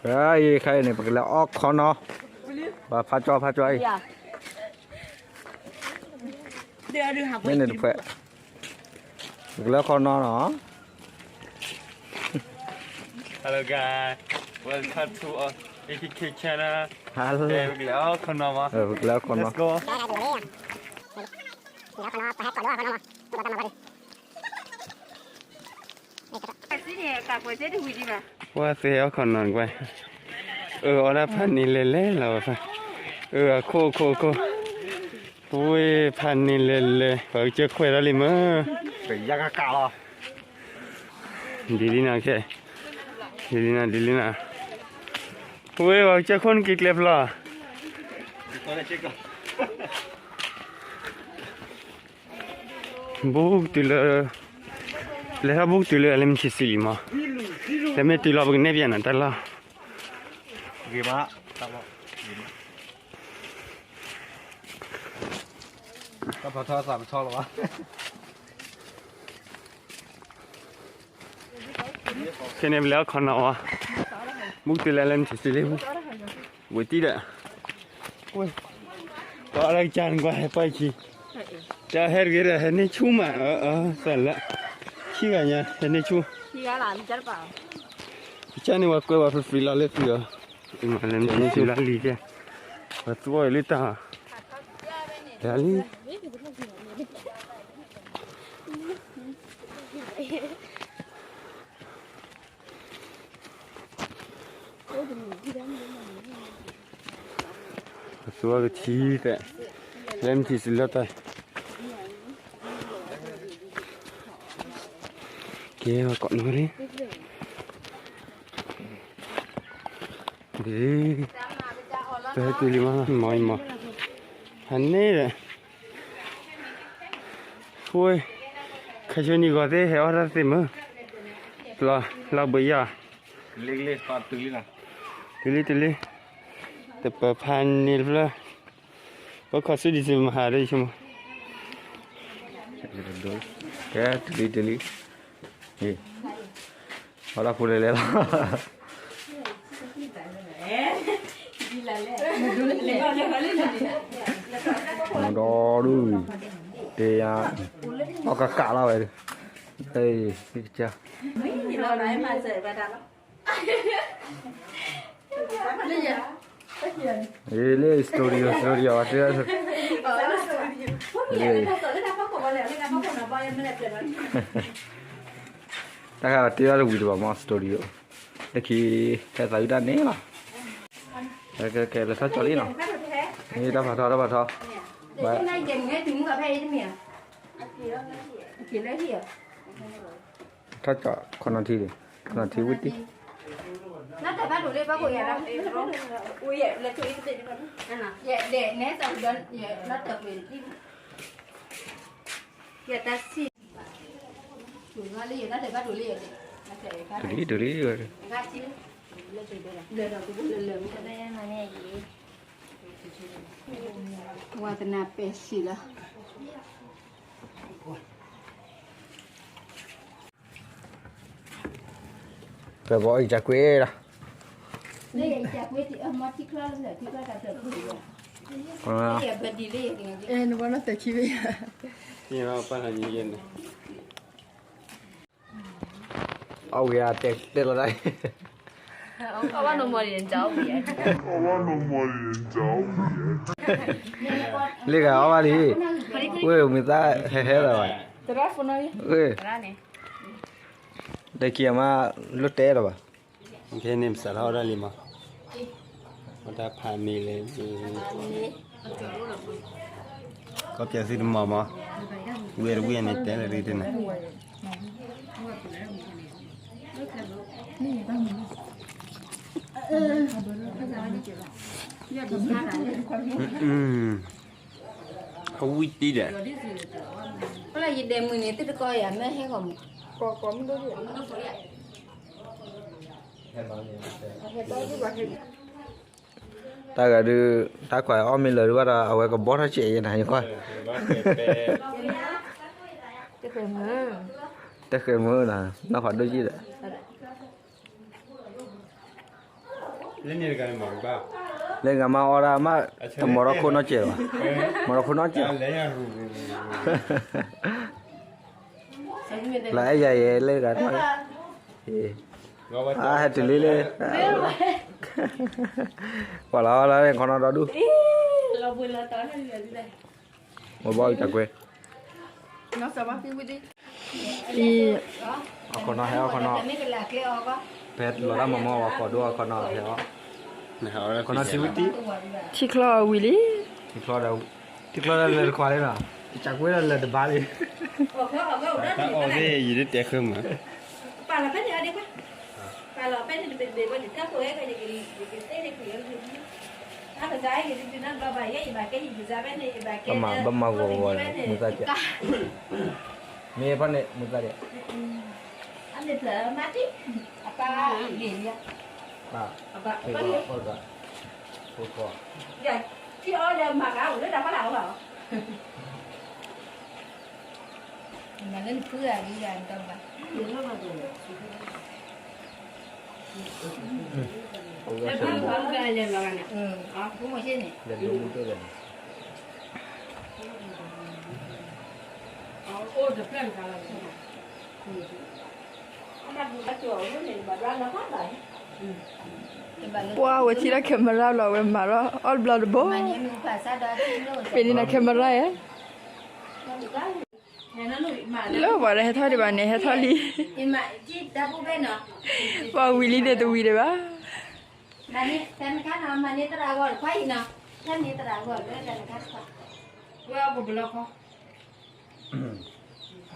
အံၤခဲအံၤန့ၣ် ပကလဲၤအီၣ်ခီနီၤ, ပဖးကၠီဖးကၠီအံၤ, မ့ၢ်န့ၣ်တဖှဲး, ပကလဲၤအီၣ်ခီနီၤနီၤ. Hello guys, welcome to our A P K channel. ပကလဲၤအီၣ်ခီနီၤမး, ပကလဲၤအီၣ်ခီနီၤ. Let's go. ပှၤသ့ၣ်အီၣ်ခီနီၤနီၤ, အၢ အီၣ်ဒၣ်ဖးန့ၢ်လဲၤလဲၤလီၤ, အၢ အခိၣ်အခိၣ်အခိၣ်, ပဝဲဖးန့ၢ်လဲၤလဲၤ ပှၤကစၢၢ်ခွဲးဒၣ်လံမ့ၢ်, ယကကးလီၤ. ဒ်လံနၤခဲ, ဒ်လံနၤ ဒ်လံနၤ, ပဝဲပှၤကစၢၢ်ခိၣ်နက့ၤကျဲဖျီ ဘူးကတုၤလၢ, လဲၤထီၣ်ဘူးကတုၤလၢ လၢမ့ၢ်ဆံးဆံးလံမး, တမ့ၢ်တုၤလီၤပကနဲၣ်ပျဲနၤတၢ်လီၢ်, ဂ့ၤမး, တၢ်ဖးထီသးပထီလီၤဘၣ်. ခဲန့ၣ်ပလဲၤအီၣ်ခီနီၤဝဲ, ဘူးကတုၤလၢ လၢမ့ၢ်ဆံးဆံးလံ, ဝံၤတံၢ်ဒီး, ပှၤအီၣ်လၢကစၢ်န့ၣ်ကွၢ်ဟဲပှၢ်ခံ, တၢ်ဟဲတဂ့ၤဒီး ဟဲန့ၢ်ဆူၣ်မး, သးလၢ, ခံဂၤညါ ဟဲန့ၢ်ဆူၣ်, ကစၢ်န့ၣ်ပှၤကွဲးပှၤဖျိဖျိလီၤလၢသုအီၤ, မ့ၢ်လၢမ့ၢ်ဆံးဆံးလၢလံကဲ, ပှၤသူအီၤလၢတၢ်, တၢ်လံ ပသူအီၤကထံသဲး, လၢမ့ၢ်ထံၣ်စလၢတၢ်, ကဲ ပကိးနီၢ်လံ, ဒ်, ပဟဲတုၤလံမး မၤအံၤမး, ဟးန့ၣ်ဒီး ဝဲ, ခါဆူညါဂီၤသ့ၣ်ဟဲအီၣ်တၢ်သ့ၣ်မုၢ်, လီၤဘှံးယၤ, တုၤလံတုၤလံ, တပၢၤဖးန့ၣ်တဖျၢၣ်, ပခီဆူဒံးစ့မဟါဒီးယဆိကမိၣ်, ကဲတုၤလံတုၤလံ, အီၣ်တၢ်ဖိလဲၤလဲၤလီၤ. မဒီဒု, တဲယၤ, အီၣ်ကးကးလီၤဝဲ, လၢ studio studio တဲ, တၢ်ခါတဲဘၣ်တဝံၤတဘၣ်မး studio, လၢခံ, ဟဲသးဝံၣ်တၢ်န့ၣ်လီၤ, ကဲ ကဲ လဲၤထီၣ်ကၠီလံနီၤ, တၢ်ဖးထီ တၢ်ဖးထီ, ထီၣ်ကၠီ ခီနီၤထံ, ခီနီၤထံဝံၣ်တံၢ်, တလံတလံဝဲ, ဝါသနာပဲာ်ဆံးလီၤ. ပဘီအံၤကကွ့လီၤ, နဘီနီၢ်သဲးခံဘ့ၣ်, အဝဲတဲတဲလီၤဒၣ်, လ့ဂၤအီၣ်ဘၣ်လံ, ဝဲမ့ၢ်သးဟဲဟဲလီၤဘၣ်, ဝဲ, တခံအမး လိၣ်တဲလီၤဘၣ်, ဖဲန့ၣ်ပစးထီၣ်အီၣ်ဒၣ်လံမး, အီၣ်တၢ်ဖးန့ၣ်လဲၣ်, ကီၢ်ပၠးသုတမီၤမး, ဝံၤတဝံၤန့ၣ်တဲလၢရံတနၤ အဝံၣ်တံၢ်ဒီး, ယဒဲးမုၢ်န့ၣ်သ့ၣ်တကီယၤမ့ၢ်ဟဲဂီၤမး, တၢ်ဂၤဒုး, တၢ်ခွဲးအီၣ်မ့ၢ်လၢာ်ဒုးဘၣ်ဒီး အဝဲကဘီထီၣ်ဆဲးယဲနၤ ယကွၢ်, တဃဲးမုာ်နၤ, နီၢ်ဖးဒိၣ်ယံၣ်ဒီး, လၢဂၤမၤအီၣ်ဒၣ်မး, တမီၤထီၣ်ခိၣ်နီၢ်စဲးဘၣ်, မီၤထီၣ်ခိၣ်နီၢ်စဲး, လၢအဲၣ်ယၤယဲလၢဂၤထီၣ်, အဟဲတုၤလံလၢ, ပှၤလီၤလၢခီနီဒီဒူၣ်, ဝဲဘီၣ်အံၤတၢ်ကွဲ, အီၣ်ခီနီဟဲအီၣ်ခီနီ, ဖဲလီၤတၢ်မၤမီၢ်ဝဲကိးဒိၣ်အီၣ်ခီနီ, ခီနီထံဝံၤတံၢ်, ထံချီအဝံၤလံ, ထံချီဒီး, ထံချီဒီးလၢတခွးလံနီၤ, တၢ်ကွဲဒီးလၢတဘါလံ, အီၣ်သ့ၣ်ယံၤဒ်တဲဃၢမး, ပာ်လီၤဖဲန့ၣ်အဒ့ခွဲ, ပာ်လီၤဖဲန့ၣ်တဘ့ၣ်တဘ့ၣ်ဝဲန့ၣ် တၢ်ကိးဝဲဖဲန့ၣ် ကသ့န့ၣ်ကွံာ်ဝဲ, အကစၢ်ဟဲက့ၤတတုၤနီတဘျီဘၣ် ယဲယဘၣ်ကဲယံၤကစၢ်ဖဲန့ၣ် ယဘၣ်ကဲယံၤ, ဘၣ်မၤဂီၤဂီၤလၢမူသၣ်ကဲ, မ့ၢ်ဖဲန့ၣ်မူသၣ်ဒဲး, အမ့ၢ်ဖျၢၣ်မၤတံၢ်, အပၢ်ဂ့ၤလံ, အပၢ်, ထံအီၣ်လၢမၤဂၤအိၣ်လၢတၢ်ဖီလာ်အီၤဘၣ်, မၤလၢနဖုဂၤဒ်ဂၤတဘၣ်, ပှၤဝဲထံၣ်ဒီး camera လီၤ ဝဲမၤထီၣ်အီၣ်တဘျီတဘိ, မ့ၢ်န့ၣ်န camera ဧါ, လၢပှၤဒီးဟဲထီၣ်ဒံးဘၣ်န့ၣ် ဟဲထီၣ်လံ, ပှၤဝံၤလံန့ၣ်တဝံၤဒံးဘၣ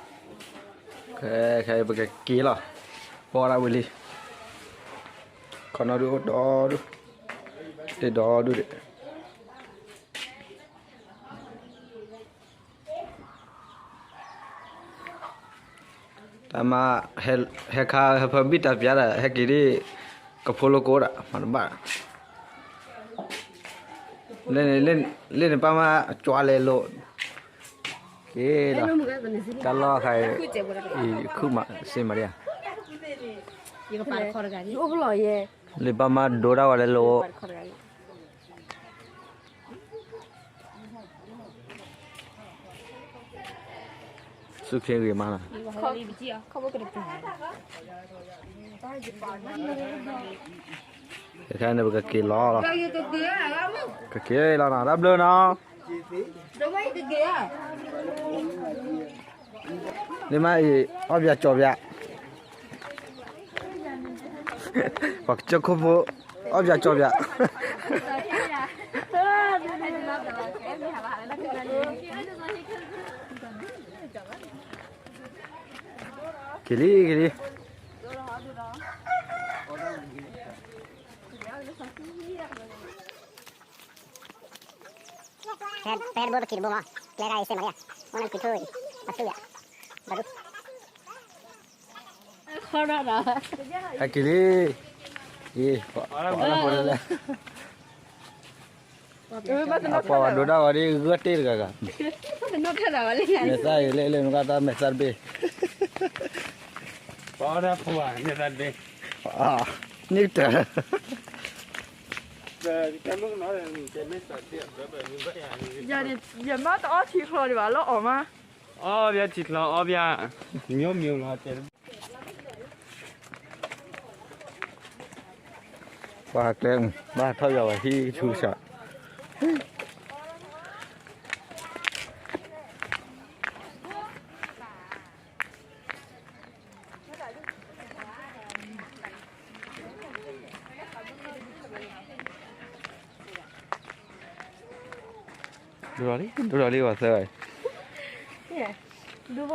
်, ခဲအံၤပကက့ၤလီၤ, ပီၢ်ဒၣ်ဝံၤလံ, ခီနီဒုအိၣ်ဒီဒူၣ်, တ့ဒီဒူၣ်ဒံး, တၢ်မၤ, ဟဲခါဟဲဖၢဘံၣ်တၢ်ပျါဒီး ဟဲက့ၤဒ် ကဖိလိကိဒီး မၤတဘၣ်, လၢန့ၣ်ပၢ်မၤကွၢ်လဲၤလိာ်, က့ၤလီၤ, တၢ်လီၢ်ခါအံၤ, အံၤခုၣ်မးစ့မၤဒံဧါ, လၢပၢ်မၤဒိတၢ်ဂီၤလဲၤလိာ် ဆူၣ်ချ့ဂ့ၤမးနီၤ, တခါန့ၣ်ပကက့ၤလီၤလီၤ, ကက့ၤလီၤနီၤ တၢ်ဘျုးနီၤ, လၢမးအံၤ အီၣ်ပၠးကၠီပၠး ပှၤကစၢၢ်ခိၣ်ဖိ အီၣ်ပၠးကၠီပၠး, က့ၤလံ က့ၤလံ, ဖဲတဘိတက့ၤတဘိမး, ကျဲဒၣ်အံၤစ့မၤလံ, မ့ၢ်နက့ၤထူၣ်အံၤ, အထူၣ်ယၤ, ဘၣ်ဒူၣ် ဟဲက့ၤလံ, အံၤ, ပှၤလၢဖိလဲၣ်လဲၣ်, အပှၤဝဲဒိဒၣ်ဝဲဒ်ဂၢၢ်တ့ၢ်တဂၤဂၤ, မဲာ်သၣ်အံၤလၢလၢနကတၢ်မဲာ်သၣ်တဘ့ၣ်, ပှၤအီၣ်ဒၣ်ဖိမဲာ်သၣ်တဘ့ၣ်, န့ၣ်ကတၢၢ် ယမါတအီၣ်ထံချီဒံးဘၣ် လၢအီၣ်မး, အီၣ်ဘၣ်ထံချီ အီၣ်ဘၣ်, မျိုးမျိုးလီၤ, ပှၤကျဲ, ဘၣ်ထီၣ်ယွၤဝဲဟံၣ်ဆူစး, ဒိၣ်ထီၣ်လံ ဒိၣ်ထီၣ်လံ ပှၤသၢဂၤ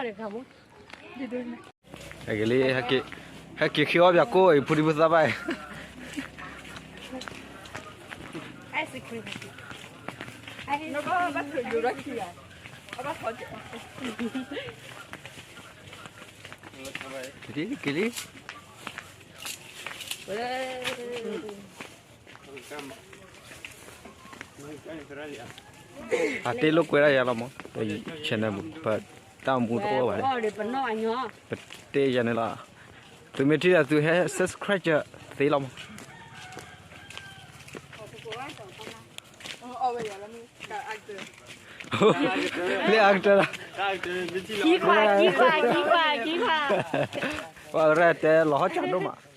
အံၤ, ဟဲက့ၤလံ, ဟဲက့ၤဃ့အီၣ်ပၠးကိၣ်အံၤ ဖိဒံဖိသၣ်ဘၣ်အံၤ, က့ၤလံ က့ၤလံ. အတ့လိာ်ကွဲဒၣ်ယၤလီၤမး, channel ပူၤ, ပ တၢ်မူတအိၣ်ဘၣ်န့ၣ်, ပတဲယၤန့ၣ်လီၤ. သုမ့ၢ်ထံၣ်ဒီးသုဟဲ subscribe သ့လီၤမး. လၢအကတၢၢ်လီၤ, ခံခွါ, ခံခွါ, ခံခွါ, ခံခွါ, ပှၤရဲၣ်တဲလီၤဟီၣ်ကၠးဒိၣ်မး.